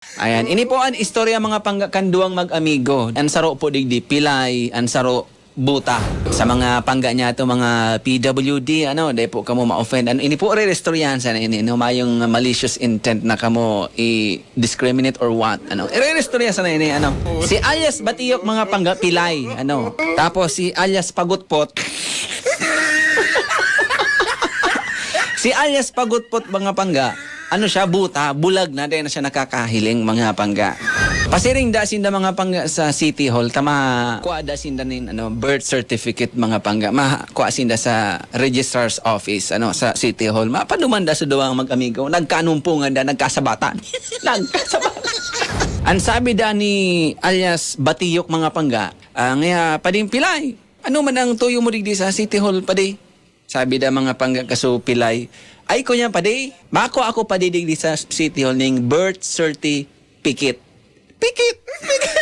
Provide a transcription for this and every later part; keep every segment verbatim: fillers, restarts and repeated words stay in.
Ayan. Ini po an istorya, mga pangga, kan duwang mag-amigo. An saro po digdi, pilay, an saro, buta. Sa mga pangga niyato, mga P W D, ano, dai po kamo ma-offend. Ano, ini po, irerestoryahan sana ini, no? Mayong malicious intent na kamo i-discriminate or what, ano. Irerestorya sana ini, ano. Si alias Batiyok, mga pangga, pilay, ano. Tapos si alias Pagutpot. Si alias Pagutpot, mga pangga, ano siya, buta, bulag na, dai na siya nakakahiling, mga pangga. Pasiring da sinda, mga pangga, sa City Hall, ta makua da sinda nin, ano, birth certificate, mga pangga. Makua sinda sa registrar's office, ano, sa City Hall. Mapaduman da sa duwang mag-amigo. Nagkanumpungan da, nagkasabatan. Nagkasabatan. An sabi da ni alias Batiyok, mga pangga, ah, ngaya, pading pilay. Ano man ang tuyo mo digdi sa City Hall, padi? Sabi da mga pangga kaso pilay, "Ay, kunya, padi, makua ako, padi, digdi sa City Hall ning birth certificate." Pikit! Pikit!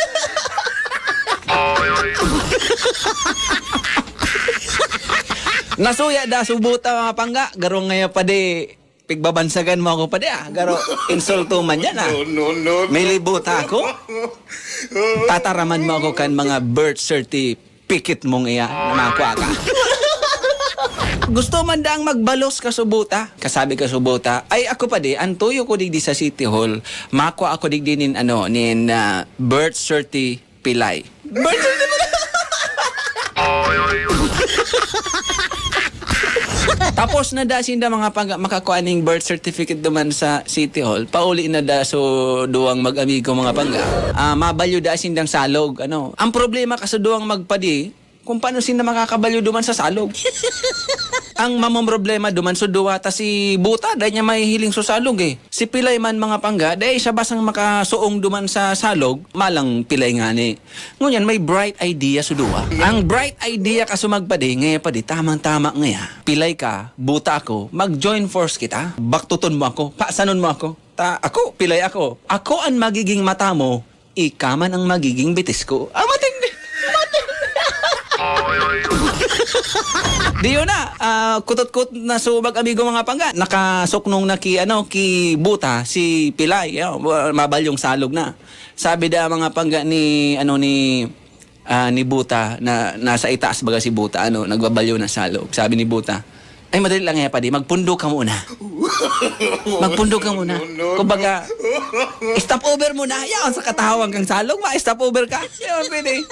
Nasuya da, subota, mga pangga. Garo ngaya, padi, pigbabansagan mo ako, padi, ah. Garo, insulto man yan, ah. No, no, no, no. May libota ako. Tataraman mo ako kan mga birth certificate mong iya na makua ka. Gusto man daang magbalos ka subota. Kasabi ka subota, "Ay, ako, padi, an tuyo ko digdi sa City Hall, makua ako digdi nin, ano, nin, ah, birth certi pilay." Birth certificate! Tapos na da sinda, mga pangga, makakua ning birth certificate duman sa City Hall. Pauli na da so duwang mag-amigo, mga pangga. Ah, mabalyo da sindang salog, ano. Ang problema ka sa duwang magpadi, kung paano sinda makakabalyo duman sa salog. Ang mamomroblema duman so duwa ta si buta, dai niya mahihiling so salog, eh. Si pilay man, mga pangga, dai siya basang makasuong duman sa salog, malang pilay ngani. Ngunyan, may bright idea so duwa. Ang bright idea ka sumagpadi, ngaya, padi, tamang-tama ngaya. Pilay ka, buta ako, mag-join force kita. Baktuton mo ako, pasanon mo ako. Ta, ako, pilay ako. Ako an magiging mata mo, ika man ang magiging bitis ko. Ah, matindi! Matindi! Di yun na, ah, kutot-kutot na subag, amigo, mga pangga. Nakasuknong na ki, ano, ki buta, si pilay. Yo, mabalyong salog na. Sabi da mga pangga ni, ano, ni, ah, ni buta, na nasa itaas baga si buta, ano, nagbabalyo na salog. Sabi ni buta, "Ay, madali lang yan, padi. Magpundok ka muna. Magpundok ka muna. Kumbaga, stop over muna. Yaon sa katawan kang salog, ma-stop over ka." Yaon, pwede.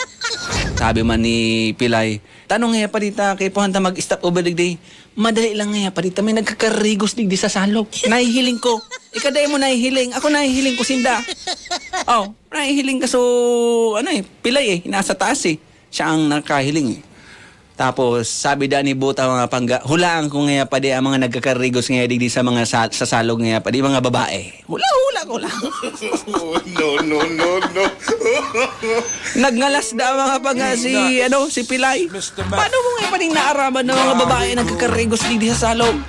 Sabi man ni pilay, "Tanong nga, padi, ta kaipuhan ta mag-stop over digdi." "Madali lang nga, padi, ta may nagkakarigos digdi sa salog. Nahihiling ko. Ika dai mo nahihiling. Ako nahihiling ko sinda." Oh, nahihiling ka so, ano eh, pilay eh, nasa taas eh. Siya ang nakahiling eh. Tapos, sabi da ni buta, mga pangga, "Hulaan ko ngaya, padi, ang mga nagkakarigos ngaya digdi sa mga sa, sa salog ngaya, padi, mga babae." Hula-hula ko lang. No, no, no, no. Nagngalas da, mga pangga, si, ano, si pilay. Paano mo ngaya, padi, naaraman na mga babae nagkakarigos digdi sa salog?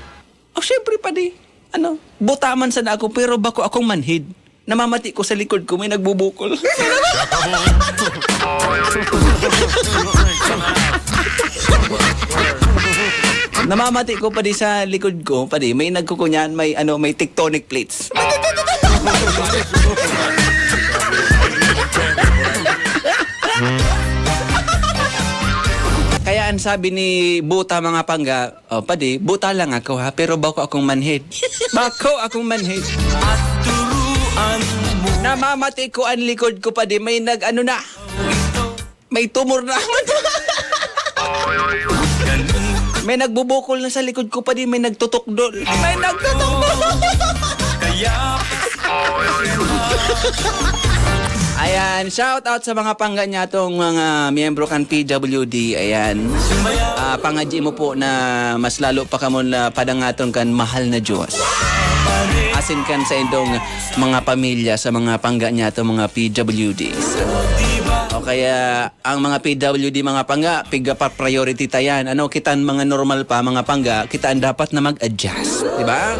Oh, syempre, padi. Ano, buta man sana ako, pero bako akong manhid. Namamati ko sa likod ko, may nagbubukol. Namamati ko, padi, sa likod ko, padi, may nagkukunyan, may, ano, may tectonic plates. Kaya ang sabi ni buta, mga pangga, "Oh, padi, buta lang ako, ha, pero bako akong manhid." Bako akong manhid. At turuan mo. Namamati ko ang likod ko, padi, may nag-ano na. May tumor na. May nagbubukol na sa likod ko, padi, may nagtutukdol. May nagtutukdol. Kaya Ayan, shout out sa mga pangga niya tong mga miyembro kan P W D. Ayan. Ah, pangadyi mo po na mas lalo pa kamo na padangaton kan mahal na Diyos. Asin kan sa indong mga pamilya, sa mga pangga niya tong mga P W Ds. O kaya, ang mga P W D, mga pangga, piga pa priority ta yan. Ano, kita ang mga normal pa, mga pangga, kita ang dapat na mag-adjust. Di ba?